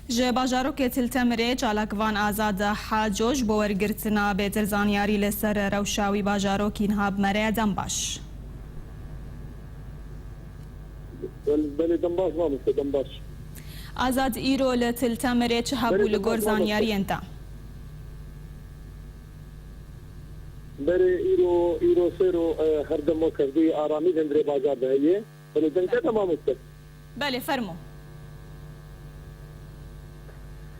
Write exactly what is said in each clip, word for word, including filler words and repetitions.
Ji bajarokê Til Temirê çalakvan Azad Haco ji bo wergirtina bêtir zanyarî li ser rewşa wî bajarokî niha bi me re ye. Dem baş. Belê, dem baş mamoste, dem baş. Azad, îro li Til Temirê çi hebû li gor zanyariyên te? Belê, îro, îro sêro, e, her dem wek hevdûyî aramî di hundirê bajar de heye. Belê, deng te de mamoste. Belê, fermo.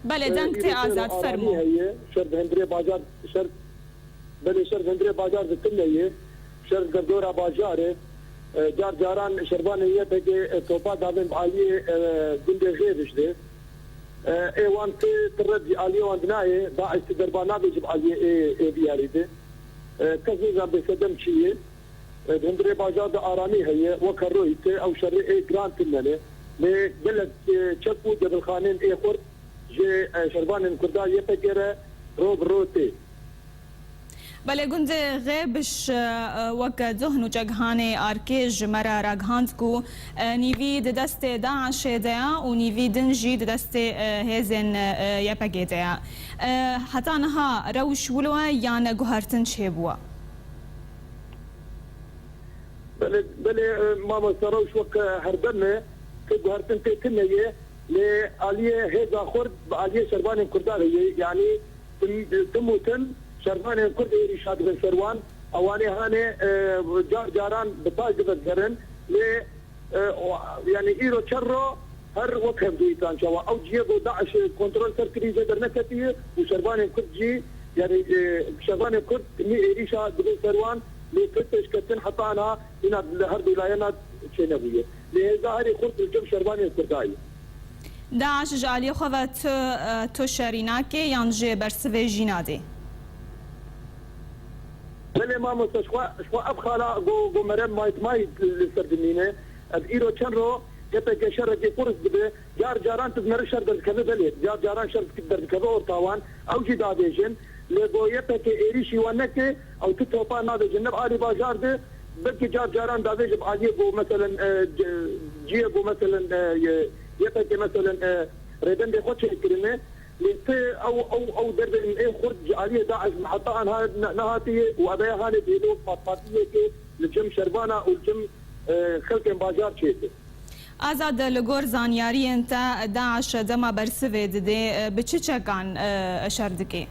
Belê, deng tê Azad, fermo. Heye, şer di hundirê bajar, şer, belê, şer di hundirê bajar de tune ye. Şer di derdora bajarê. E, car caran şervanê Y P G, e, topa davên bi aliyê, e, gundê Xêviş de. E, ê wan ti, ti red ji aliyê wan dinayê, DAIŞ ti derba nabê ji bi aliyê ê, ê viyarî de. E, kes nizan bê sedem çi ye. E, di hundirê bajar de aramî heye, weke royî ti ew şerê ê giran tune ne. Lê gelek, e, çek û debilxanên ê xurt ji, e, şervanên Kurda Y P G re ro bi ro tê. Belê, gundê Xêviş, e, weke duh nûçeghanê arkê ji me re ragihandî ku, e, nîvî di destê DAIŞê de ye û nîvî din jî di destê, e, hêzên, e, Y P G de ye. E, heta niha rewş wilo ye yan guhertin çêbûye? Belê, belê, e, mamoste, rewş wek, e, herdem e, ti guhertin tê tune ye, lê aliyê hêza xurt bi aliyê şervanên Kurda re ye. Yanî tim, tim û tim şervanên Kurd êrîşa dibin ser wan. Ewanê hanê, e, car caran bi taş divegerin, lê E, o, yanî îro çend ro her wek hevdûyî tan çawa. Ew cihê ku DAIŞ kontrol ser kirî jê derneketiye û şervanên Kurd jî, yanî, e, şervanên Kurd timî êrîşa dibin ser wan, lê pê pêşketin heta ana hîna li her du layena çênebûye. Lê hêza herî xurt li cem şervanên Kurda ye. DAIŞ ji aliyê xwe ve tu, e, tu şerî nake yan jê bersivê jî nadê? Belê mamoste, ji xwe, ji xwe ev xala go, go mere mayt mayt li ser dimîne. Ev îro çend ro Y P G şerekî qurs dibe. Car caran tu bi meriv şer derdikeve belê. Car caran şer derdikeve orta wan. Ew jî dabêjin. Lê go Y P G êrîşî wan neke, ew tu topa nabêjin. Ne bi alî bajar de, belkî car caran davêjin bi aliyê go meselen, e, c-, ciyê go meselen, e, y-, Y P G meselen, e, rêbendê xwe çêkirine. Lê ti ew, ew, ew derdên ê xurt ji aliyê DAIŞ heta anha ne-, nehatiye û ebeya hanê dêlo patpatiyeke li cem şervana û li cem, e, xelkên bajar çêdibe. Azad, li gor zanyariyên te, DAIŞ dema bersivê didê, e, bi çi çekan, e, şer dike?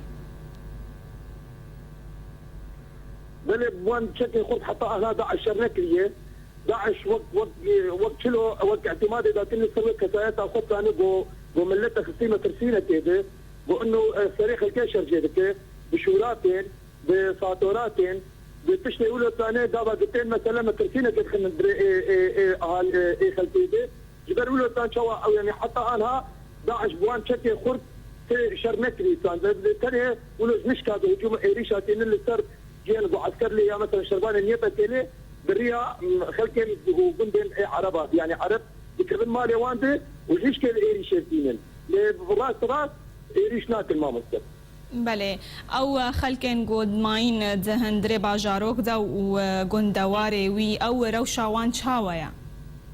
Belê, bi wan çekên xurt heta anha DAIŞ şer nekiriye. DAIŞ wek, wek, wek çilo, wek îtimadê datin li ser wê kesayeta xwe dizane ku, ku millet dixistî metirsînekê de, ku ino, e, serê xelkê şer jê dike, bi şûratên, bi satoratên, bi tiştê wilo dizane gava gitên mesele metirsînekê dixin hundirê ê, ê, ê, ahal-, ê, ê xelkê de. Ji ber wilo ditan çawa ew, yanî heta anha DAIŞ bi wan çekê xurt tê şer nekirî ditan. Tenê wilo ji nişka de hicûm êrîşa tînin li ser cihên ku esker lê ya mesela şervanên Y P G lê bi riya, m, xelkên û gundên ê Ereba, yanî Ereb dikevin malê wan de û ji nişkê li êrîşê dînin. Lê rast rast êrîş nakin mamoste. Belê. Ew xelkên ku dimayîn di hundirê bajarok de û gundewarê wî, ew rewşa wan çawa ye?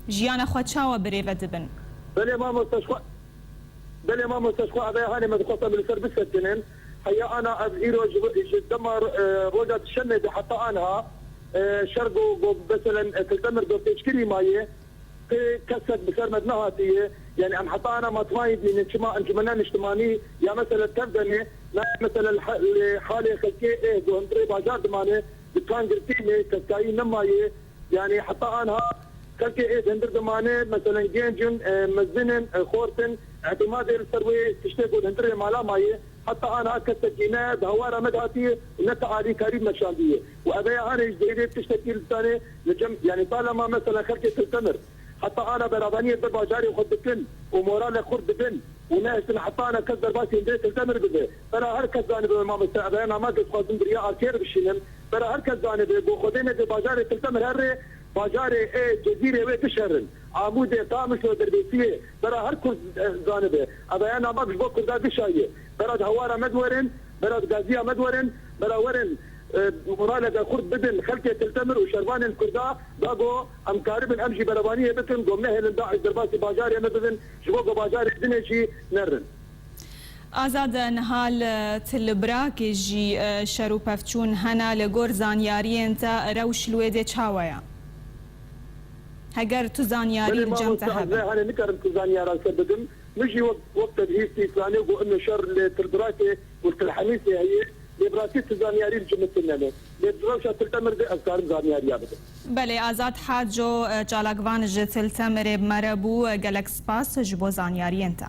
Jiyana xwe çawa birêve dibin? Belê mamoste, ji xwe, belê mamoste, ji xwe ev hanê me dixwest em li ser bisekinin. Heya ana ev îro ji, ji dema, e, roja dişemê de heta anha, e, şer go, go, meselen, e, Til Temir go pêşkirî maye. Ti kesek bi ser me nehatiye. Yanî em heta ana matmayî dînin, çima encumena niştimanî ya mesela tev de ne, na mesela li ha-, li halê xelkê ê ku hundirê bajar dimane, bi tan girtî ne, keskayî nemaye. Yanî heta anha xelkê ê di hundir dimane, mesela genc in, e, mezin in, e, xort in, îtimadê li ser wê tiştê ku di hundirê mala maye, heta anha kesekî ne di hawara me de hatiye û ne ti alîkarî meşandiye. Û ev ya hanê ji dêrê tiştekî li dane li cem, yanî talema mesela xelkê Til Temir. Heta ana beravaniyê bi bajarê xwe dikin û moralê xurt dibin û nehiştin heta ana kes derbasî hundirê Til Temir bibe. Bera her kes zanibe, mamoste, ev ya nama dixwazim bi riya arkê re bişînim. Bera her kes zanibe, bo Xwedê neke bajarê Til Temir herê, bajarê ê Cezîrê wê dişerin. Amûdê, Qamişlo, Derbêsiyê, bera her kurd, e, zanibe. Ev ya nama ji bo kurda dişaye. Bera di hawara me diwerin, bera di gaziya me diwerin, bera werin, e, moraleke xurt bidin xelkê Til Temir û şervanên Kurda, da ku em karibin em jî berevaniyê bikin, ku nehêlin DAIŞ derbasî bajarê me bibin, ji bo ku bajarê dinê jî nerin. Azad, niha li Til Birakê jî, e, şer û pevçûn hene, li gor zanyariyên te rewş li wê dê çawa ye? Heger tu zanyarî Belê li cem te mamoste, ez hebe. Lê hene nikarim tu zanyaran ser bidim. Min jî wek, wek tebhîstî zanê ku ino şer li Til Birakê û Til Hemîsê heye. Lê bi rastî tu zanyarî li cem min tune ne. Lê di rewşa Til Temir de ez karim zanyariya bidim. Belê, Azad Haco, e, çalakvan ji Til Temirê bi me re bû. E, gelek spas ji bo zanyariyên te.